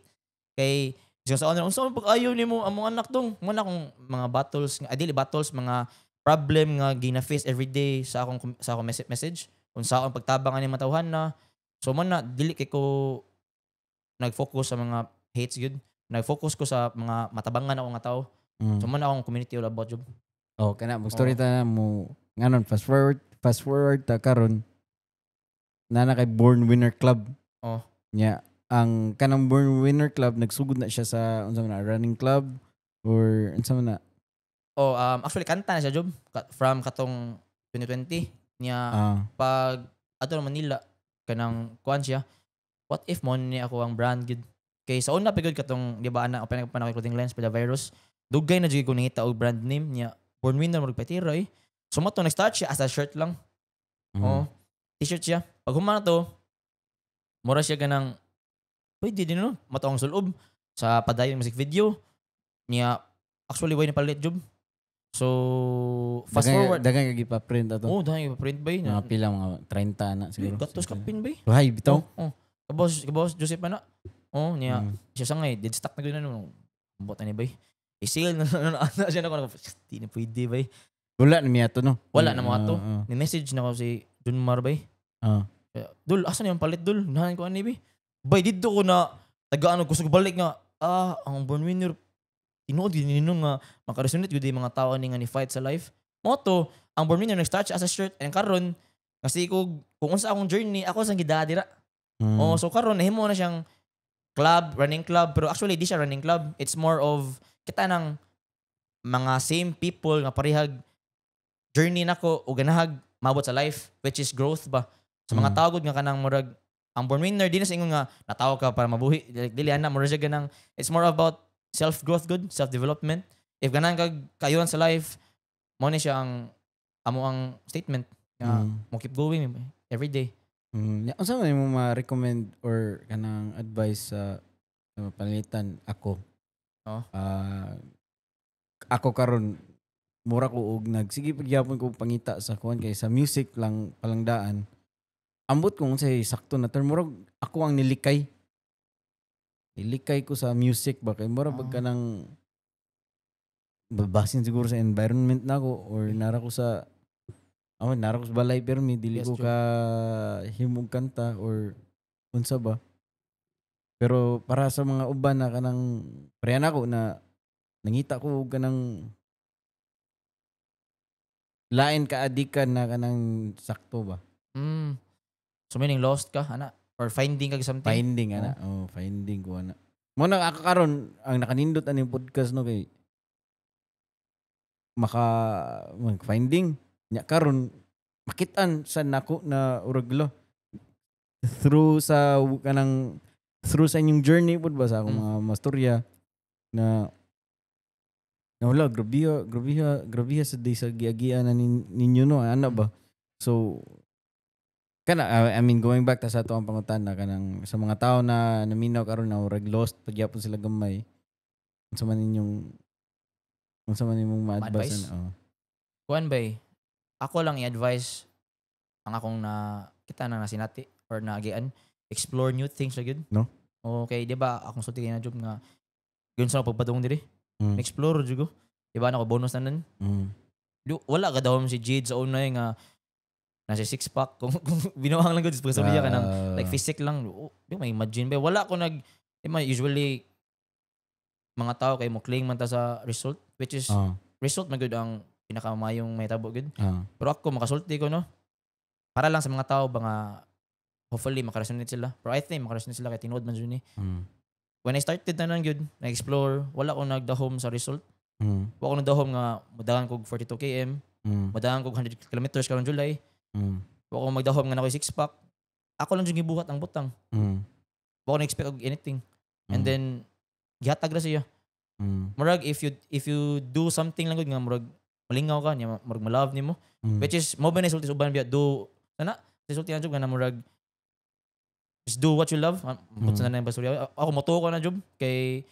kay siya sa ano, unsa man pag-ayo nimo among anak dong? Mo na akong mga battles nga dili battles, mga problem nga gina-face everyday sa akong message. Unsa akong pagtabang ani matawhan na. So man na dili kay ko nag-focus sa mga hates gyud. Nag-focus ko sa mga matabangan ako nga tao. So man na akong community all about job. Oh, kana mo story ta na mo nganon fast forward ta karon na na kay Born Winner Club. Nya ang kanang Born Winner Club nagsugod na siya sa unsa man na, running club or unsa man na? Oh, actually kanta na siya job from katong 2020 niya pag ato na Manila kanang kuan siya. What if mo ni ako ang brand gud? Kay sa una pa gud katong, di ba, ana open pa na clothing lines pa the virus. Dugay na jud ko nangita og brand name niya. Born Winner mo patira eh. So mo to nag-start siya as a shirt lang. Oh, t-shirt siya. Pag human na to, mura siya ganang, pwede din no, mato ang sulob sa padayon music video. Niya, actually, way na palit job. So, fast forward. Daghang kay gipa-print ato. Oh, dahil print ba yun? Mga pila, mga 30 na siguro. Gatos ka pin ba? Hay bitaw. Oh. Kabos, Joseph na. Oh, niya, siya sangay, dead stock na gano'n. No. Ambot na ni bay. I-sale na na na na siya na ko. Di na pwede bay. Wala na miya to no. Wala na mo ato. Ah, Ni message na ko si Junmar bay. Kaya, "Dul, asa na yung palit dul? Nahan ko ani bay. Bay, dito ko na tagaan ko kusog balik nga ang Born Winner tinuod gyud nino nga makaresonate gyud yung mga tao ani nga ni fight sa life." Mo to, ang Born Winner nag-start siya as a shirt and karon kasi kung unsa akong journey, ako sang gidaa dira. Oh, so karon nahimo na siyang club, running club, pero actually di siya running club. It's more of kita ng mga same people nga parehag journey nako o ganahag maabot sa life, which is growth ba. Sa mga tao gud nga kanang murag ang Born Winner di na sa ingon nga natawo ka para mabuhi. Dili, dili ana, murag siya ganang it's more about self growth good, self development. If ganahan kag kayuhan sa life, mo ni siya ang amo ang statement nga mo keep going every day. Ya, unsa man imong ma-recommend or kanang advice sa pananglitan ako? Oh. Ah, ako karon mura ko og nagsige pagyapon ko pangita sa kuan kay sa music lang palangdaan. Ambot kung unsay sakto na term, murag ako ang nilikay. Nilikay ko sa music ba kay mura pag kanang basin siguro sa environment nako or nara ko sa balay pero mi dili ko ka himog kanta or unsa ba. Pero para sa mga uban na kanang pareha nako na nangita ko og kanang lain ka adikan na kanang sakto ba. So meaning lost ka ana or finding kag something? Finding ana. Oh, finding ko ana. Mo na ako karon ang nakanindot ani podcast no kay maka mag finding nya karon makitaan sa nako na uraglo through sa kanang through sa inyong journey pud ba sa akong mga mastorya na na wala, grabe grabe grabe sa day sa giagian na ninyo no ana ba. So kana I mean, going back ta sa ato ang pangutana, kanang sa mga tao na naminaw karon na urag lost pagyapon sila gamay, unsa man imong ma-advise Ma-advise? ana? Oh. Kuan bay, ako lang i-advise ang akong na kita na nasinati or naagian, explore new things ra gyud. No? Okay, di ba akong sulti kay na job nga yun sa pagpadung diri. Explore jud ko. Di ba nako bonus na nun? Di, wala ka daw si Jade sa una eh, nga nasa six pack kung binuhang lang gud sa pagsulti ka ng like physique lang, oh, di mo imagine ba wala ko nag di ba usually mga tao kay mo cling man ta sa result, which is result man gud ang pinakamayong mahitabo gud, pero ako makasulti ko no para lang sa mga tao ba nga hopefully makaresonate sila, pero I think makaresonate sila kay tinuod man jud ni. When I started na gyud, na-explore, wala ko nagdahom sa result. Wala ko nagdahom nga mudagan kog 42 km, mudagan kog 100 kilometers karon July. Wala ko magdahom nga naa koy six pack. Ako lang jud gibuhat ang butang. Wala ko na-expect og anything. And then gihatag ra siya. Murag if you do something lang gud nga murag malingaw ka niya, murag malove nimo. Which is mo ba na sulti sa uban biya, do ana sulti na jud nga na murag just do what you love. Na na yung basuri. Ako motuo ko na jud kay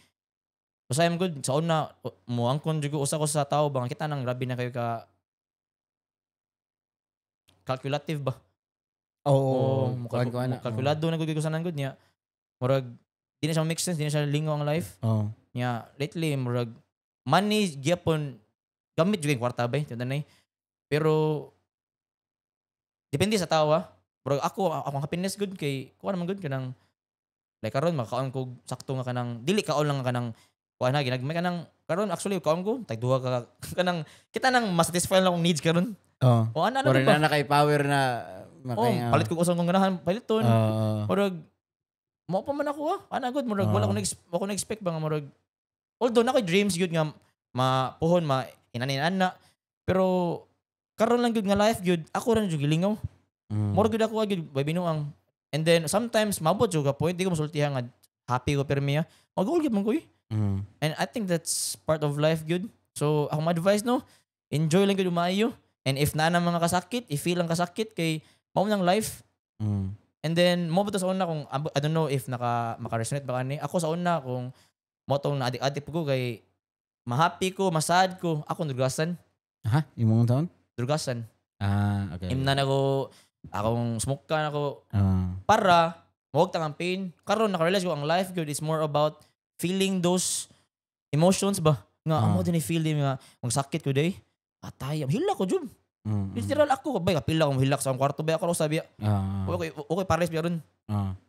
basta I'm good. Sa una mo angkon jud ko, usa ko sa tao ba nga kita nang grabe na kayo ka calculative ba. Oo. Oh, mo kuan ko ana. Kalkulado na gud ko sa gud niya. Murag di na siya make sense, di na siya lingaw ang life. Nya lately murag money gyapon gamit jud yung kwarta ba, tiyan. Pero depende sa tao ah. Murag ako, akong happiness gud kay kuha naman gud kanang like karon makaon ko sakto nga kanang dili kaon lang nga kanang kuha na ginagmay kanang karon. Actually kaon ko tag duha ka kanang kita nang ma-satisfy lang akong needs karon. Oo. O ana ano Murag ba? na na kay power na Oh, palit ko usang kong ganahan paliton. Murag mo pa man ako ah. Ana gud murag wala ko nag ako na-expect ba nga murag although na koy dreams gyud nga mapuhon ma inanin ana, pero karon lang gyud nga life gyud ako ra jud gilingaw. Murag gyud ako gyud bay binuang. And then sometimes mabot jud ka point di ko masultihan nga happy ko permi ah. Mag-goal gyud man ko eh. And I think that's part of life gyud. So akong advice no, enjoy lang gyud maayo. And if naa na mga kasakit, i-feel ang kasakit kay mao nang life. And then mo ba to sa una kung I don't know if naka maka-resonate ba kani. Ako sa una kung mo tong na-addict ko kay ma-happy ko, masad ko, ako drugasan, Ha? Imong taon? Drugasan. Ah, okay. Imna na ko akong smoke ka na ko para mawag ang pain. Karon naka-realize ko ang life good is more about feeling those emotions ba. Nga amo din feel din nga magsakit ko day. Atay, hila ko jud. Literal ako bay kapila akong hilak sa akong kwarto bay ako raw sabi. Okay, pares biya ron.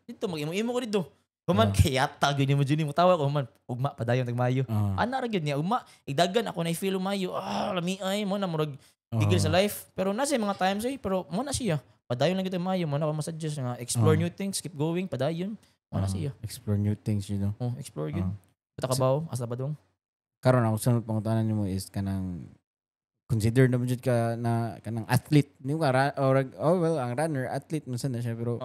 Dito mag-imo-imo ko dito. Human kay yata gyud nimo jud mo tawa ko human ugma padayon tag Mayo. Ana ra gyud niya ugma igdagan ako na feel umayo. Ah, lami ay mo na murag gigil sa life. Pero nasa mga times eh, pero mo na siya. Padayon lang gyud Mayo mo na ako masuggest nga explore new things, keep going, padayon. Mo na siya. Explore new things. Oh, explore gyud. Puta ka ba asa ba dong? Karon ako sunod pangutanan nimo is kanang consider na mo jud ka na kanang athlete. Di mo ka or, oh well, ang runner athlete man sad na siya pero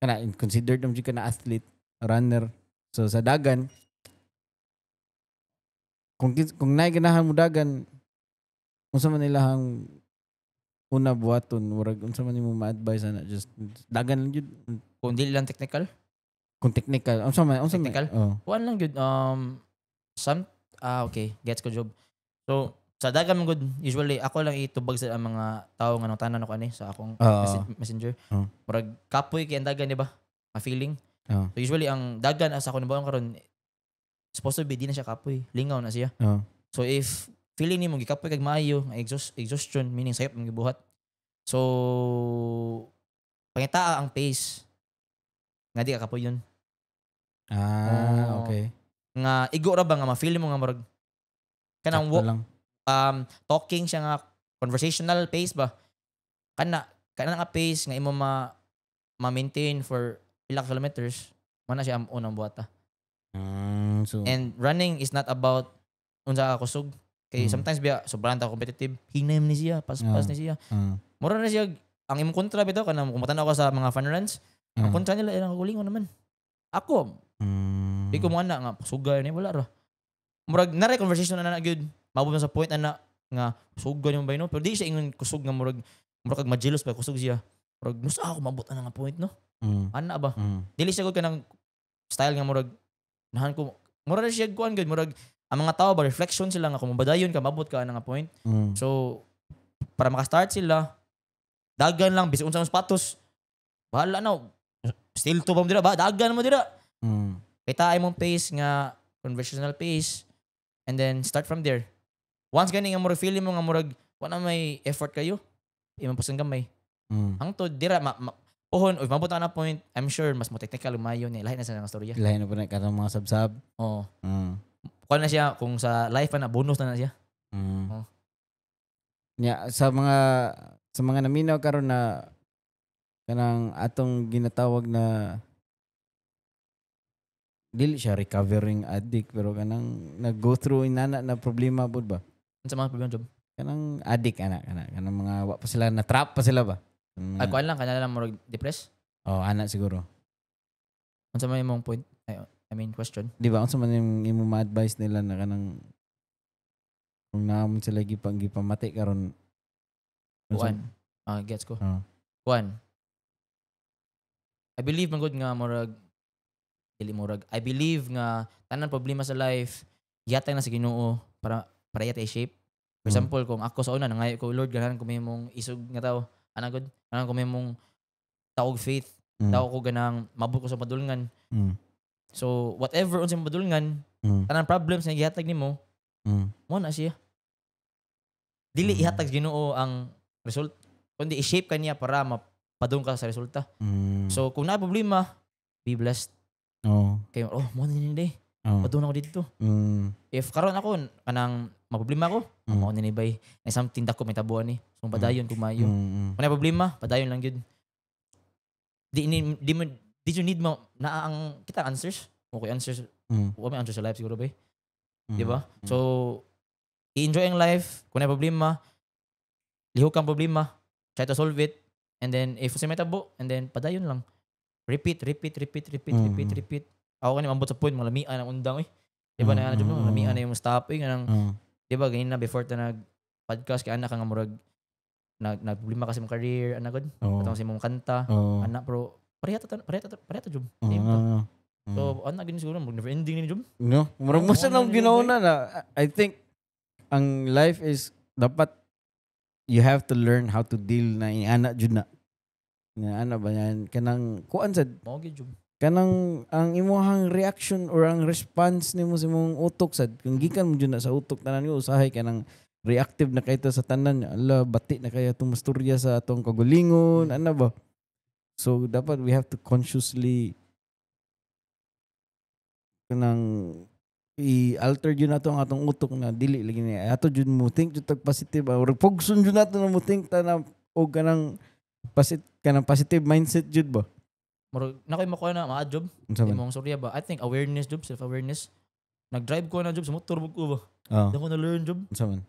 kana considered na mo jud ka na athlete, runner. So sa dagan kung naay ganahan mo dagan, unsa man ilahang una buhaton? Murag unsa man nimo ma-advise ana, just dagan lang jud? Kung dili lang technical, Kung technical, unsa man? Technical? Oh. Kuan lang gyud some ah okay, gets ko job. So sa dagan man gud usually ako lang itubag sa ang mga tao nga nang tanan ako ani sa akong messenger. Murag kapoy kay ang dagan, di ba? Ma feeling. So usually ang dagan as ako nabaon karon supposed to be di na siya kapoy, lingaw na siya. So if feeling nimo gikapoy kag maayo, nga exhaustion meaning sayop imong gibuhat. So pangitaa ang pace nga di ka kapoy yun. Ah, okay. Nga igo ra ba nga ma-feel mo nga murag kanang Sakto lang. Talking siya nga conversational pace ba, kana nga pace nga imo ma ma-maintain for pila ka kilometers man na siya ang unang buhata. So And running is not about unsa ka kusog kay sometimes biya sobrang ta competitive, hinay man ni siya, paspas ni siya. Mura na siya ang imong kontra bitaw kanang kung matanaw ka sa mga fun runs, ang kontra nila ilang kaugalingon naman. Ako di ko mo ana nga sugay ni wala ra. Murag nare conversation na na gyud. Mabot na sa point ana nga sugay nimo ba no? Pero di siya ingon kusog nga murag kag majealous ba kusog siya. Murag musa ako mabot ana nga point no. Ana ba? Dili siya gud kanang style nga murag nahan ko murag na siya kuan gud murag ang mga tao ba reflection sila nga kung mabadayon ka mabot ka ana nga point. So para makastart sila dagan lang bisag unsa ang sapatos. Bahala na. Still to pa mo dira ba? Dagan mo dira. Kita ay mong pace nga conversational pace and then start from there. Once gani nga murag feeling mo nga murag wala may effort kayo, imong pasang gamay. Hangtod dira ma pohon if mabot na point, I'm sure mas mo technical umayo ni lahi na sa nga storya. Lahi na po na katong mga sabsab. Oo. Kuan na siya kung sa life na bonus na na siya. Oh. Nya sa mga naminaw karon na kanang atong ginatawag na Dili siya recovering addict, pero kanang nag-go through inana na problema pud ba? Unsa mga problema, Job? Kanang addict ana kana kanang mga wa pa sila, na trap pa sila ba? Kanang Ay, kuan lang, kana lang murag depressed. Oh, ana siguro. Unsa man imong point? Ay, I mean, question. Di ba, unsa man yung imong ma-advise nila na kanang kung naamon sila gipamati karon, Kuan. Ah, gets ko. Oh. Kuan. I believe man gud nga murag dili murag. I believe nga tanan problema sa life gihatag na sa Ginoo para iya shape. For example, kung ako sa una nangayo ko, "Lord, ganahan ko mahimong isog nga tao." Ana gud, ganahan ko mahimong taog faith, tao ko ganang mabot ko sa padulngan. So whatever unsa imong padulngan, tanan problems nga gihatag nimo, mo na siya. Dili ihatag sa Ginoo ang result, kundi i-shape ka niya para mapadung ka sa resulta. So kung naa problema, be blessed. Kay oh, mo na ni. Padung ako dito. If karon ako kanang maproblema ko, mao ni bay na something dako may tabuan ni. So padayon kung maayo. Kung naa problema, padayon lang gyud. Di ni di mo did you need mo naa ang kita answers? Okay, answers. Wa may answer sa life siguro ba? Di ba? Mm. So i-enjoy ang life. Kung naa problema, lihok ang problema, try to solve it, and then if sa may tabo, and then padayon lang. Repeat, repeat, repeat, repeat, repeat, repeat. Ako kani mambot sa point, mga lamian ang undang eh. Di ba na ano, lamian na yung stop eh, kanang di ba ganyan na before ta nag podcast kay anak ka nga murag nag problema kasi mong career, anak gud. Katong sa imong kanta, anak, pero pareha ta, Job. Same ta. So anak gini siguro mag never ending ni, Job. No, murag mo sa Oo, nang ano yun, ginauna na I think ang life is dapat you have to learn how to deal na iana jud na. Nga ana ba yan kanang kuan sad Mao gyud, Job. Kanang ang imuhang reaction or ang response nimo sa imong utok sad, kung gikan mo jud na sa utok tanan ko usahay kanang reactive na kayto sa tanan, ala, bati na kaya itong masturya sa atong kagulingon, ana ba. So dapat we have to consciously kanang i-alter jud nato ang atong utok na dili lagi ni ato jud mo think jud tag positive or pugson jud nato na mo think ta na og kanang positive mindset jud ba. Murag na koy makuha na maad, Job. Unsa man? Imong storya ba? I think awareness, Job, self awareness. Nag-drive ko na, Job, sa motor ko ba. Oh. Di ko na learn, Job. Unsa man?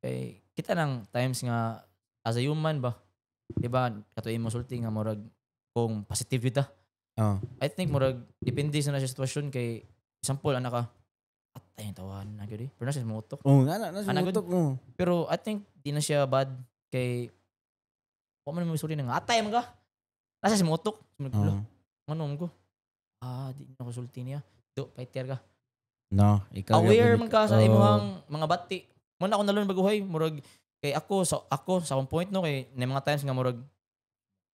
Kay kita nang times nga as a human ba. Di ba kato imo sulti nga murag kung positive kita. I think murag depende sa na sa sitwasyon, kay example ana ka, atay ang tawahan na gyud eh. Pero nasa sa utok. Oh, nga na nasa Ana, utok mo. Pero I think di na siya bad kay wa man mo sulti nga atay man ka. Nasa sa utok. Oh. Ano man ko? Ah, di na ko sulti niya. Do, fighter ka. No, ikaw Aware gyud. man ka sa imuhang mga bati. Mo na ako na-learn baguhay, murag kay ako sa akong point no, kay na mga times nga murag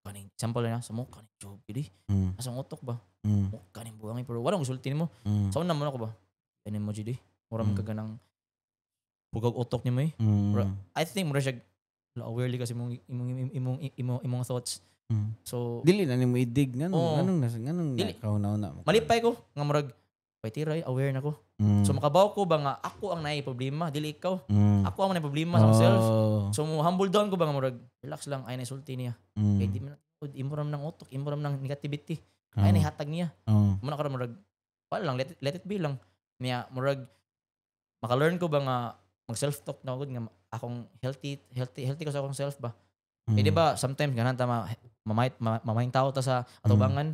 kaning example na sa mo kaning job gid eh. Asa ang utok ba? Mo kaning buangin, pero wala ko sulti nimo. Sa una mo na ko ba? Kanin mo jud eh. Mura man ka ganang bugag utok nimo eh. I think mura siya aware kasi imong imong imong imong imong thoughts. So Dili na nimo idig nganong Oo. nganong nasa nganong Dili. kauna-una mo. Malipay ko nga murag pwede ra, aware na ko. So makabaw ko ba nga ako ang naay problema, dili ikaw. Ako ang naay problema sa myself. So mo humble down ko ba nga murag relax lang, ay na sulti niya. Kay di man imo ram ng utok, imo ram ng negativity. Ay na hatag niya. Mo na karon murag wala lang, let it be lang. Niya murag maka-learn ko ba nga mag self talk na ako nga akong healthy healthy healthy ko sa akong self ba. Eh di ba sometimes ganahan ta ma mamay mamayng tao ta sa atubangan,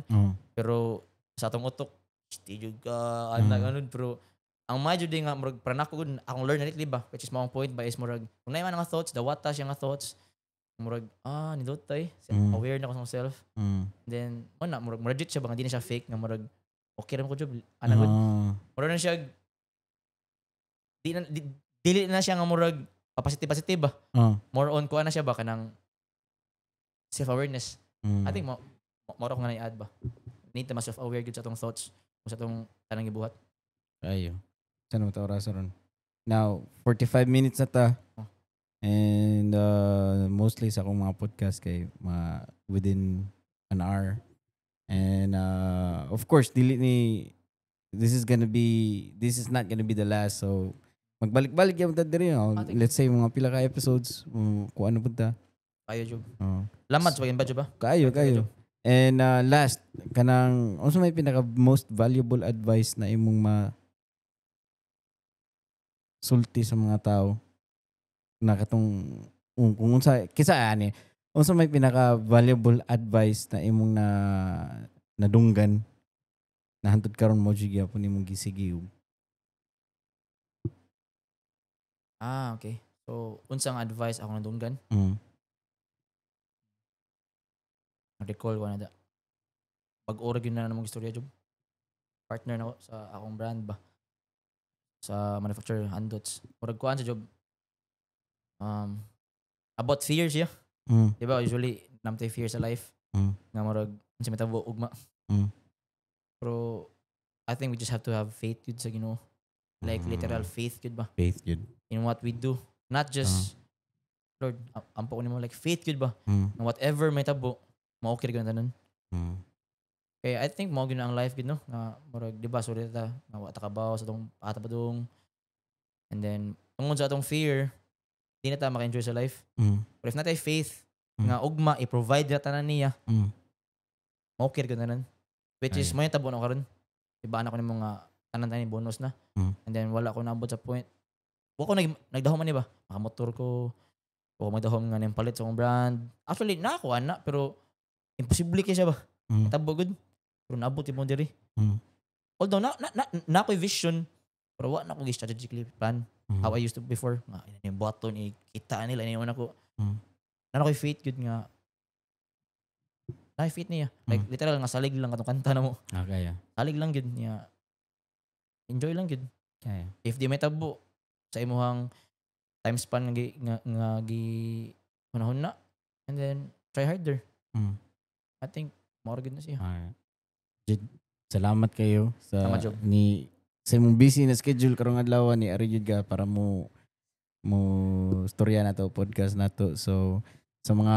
pero sa atong utok stay jud ka ana ganun, pero ang medyo di nga murag para nako gud akong learn na lately ba, which is maong point ba is murag kung naay man nga thoughts, dawata siya nga thoughts, murag ah nindot tay, aware na ko sa self. Then mo na murag murag legit siya ba nga di na siya fake nga murag okay ra man ko, job ana gud. Murag na siya di na dili na siya nga murag positive positive ba. More on kuha na siya ba kanang self awareness. I think mo mo ko nga na-add ba, need ta mas self aware gud sa atong thoughts o sa atong tanang gibuhat. Ayo. Saan mo ta oras ron? Now, 45 minutes na ta. Oh. And mostly sa akong mga podcast kay mga within an hour. And of course, dili ni this is not gonna be the last. So magbalik-balik yung ta diri. Oh. Ah, thank you. Let's say mga pila ka episodes, kung ano punta. Kayo, Job. Oh. Lamat sa pag-invite, Job, ah. Kayo, Thank you. kayo. And last, Kanang unsa may pinaka most valuable advice na imong ma sulti sa mga tao na katong kung unsa kisa ani, unsa may pinaka valuable advice na imong na nadunggan na hantod karon mo jud gyapon imong gisigiyog? Ah, okay. So, unsang advice ako nadunggan? Recall ko na da. Pag-ora gyud na namong istorya, Job. Partner na ko sa akong brand ba. Sa manufacturer Andots. Murag kuan sa job. About fears siya. Di ba usually namtay fear sa life nga murag unsa may tabo ugma. Pero I think we just have to have faith yun sa Ginoo. Like literal faith gyud ba Faith yun. In what we do. Not just "Lord, ampo ko nimo," like faith gyud ba. Nga whatever may tabo, mao okay ra gyud ang tanan. Kaya I think mao gyud na ang life gyud, no, nga murag, di ba, sorry ta nga wa ta kabaw sa atong ata pa dong. And then tungod sa atong fear, di na ta maka-enjoy sa life. But if naa tay faith nga ugma i-provide na tanan niya, okay ra gyud tanan. Which is Ay. mo yung tabo na karon. Diba anak ko nimo nga tanan tanan bonus na. And then wala ko naabot sa point. Wa ko nagdahom man ba? Makamotor ko. Wa ko magdahom nga ning palit sa akong brand. Actually, na ako ana, pero imposible kay siya ba? Tabo gud. Pero naabot mo diri. Although na ako'y vision, pero wa na ko strategically plan how I used to before. Nga ina yung button kita nila ini ako. Na ako'y faith gud nga na faith niya. Like literal nga salig lang katong kanta na mo. Ah, kaya. Salig lang gud niya. Enjoy lang gud. Kaya. If di may tabo sa imuhang time span nga gi panahon na, and then try harder. I think mao ra gud na siya. Alright. Jid, salamat kayo sa Salamat, Job. Ni sa imong busy na schedule karong adlaw ni ari jud ka para mo storya na to, podcast na to. So sa mga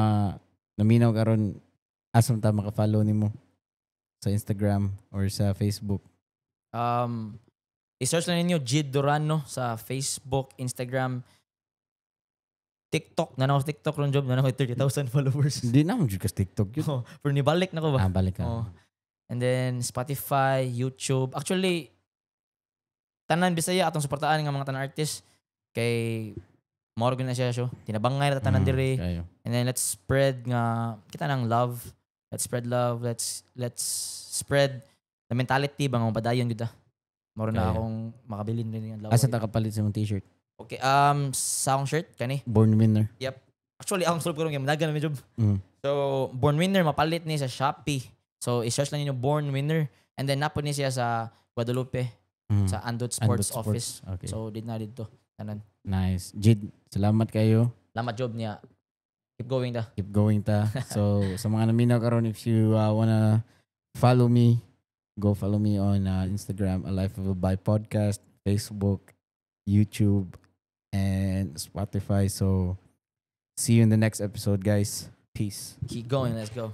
naminaw karon, asa man ta maka-follow nimo sa Instagram or sa Facebook? I-search lang ninyo Jid Durano sa Facebook, Instagram, TikTok. Na ako sa TikTok ron, Job. Na ako 30,000 followers. Hindi na mo jud ka sa TikTok yun. Oh, pero nibalik na ko ba? Ah, balik ka. Oh. And then Spotify, YouTube. Actually, tanan Bisaya atong suportaan nga mga tanan artist kay mao na siya show. Tinabangay na tanan diri. Kayo. And then let's spread nga kita ng love. Let's spread love. Let's spread the mentality ba nga mapadayon gud ah. Mao na Kaya. akong makabilin rin ang adlaw. Asa ta kapalit sa imong t-shirt? Okay, sa akong shirt kani. Born Winner. Actually, akong sulod karon kay managan na mi, Job. So, Born Winner mapalit ni sa Shopee. So, i-search lang ninyo Born Winner and then napod ni siya sa Guadalupe sa Andot Sports Andot. Office. Okay. So, did na didto. Tanan. Nice. Jid, salamat kayo. Salamat, Job, niya. Keep going da. Keep going ta. So sa mga naminaw karon, if you wanna follow me, go follow me on Instagram, A Life of a Bi Podcast, Facebook, YouTube, and Spotify. So see you in the next episode, guys. Peace. Keep going. Let's go.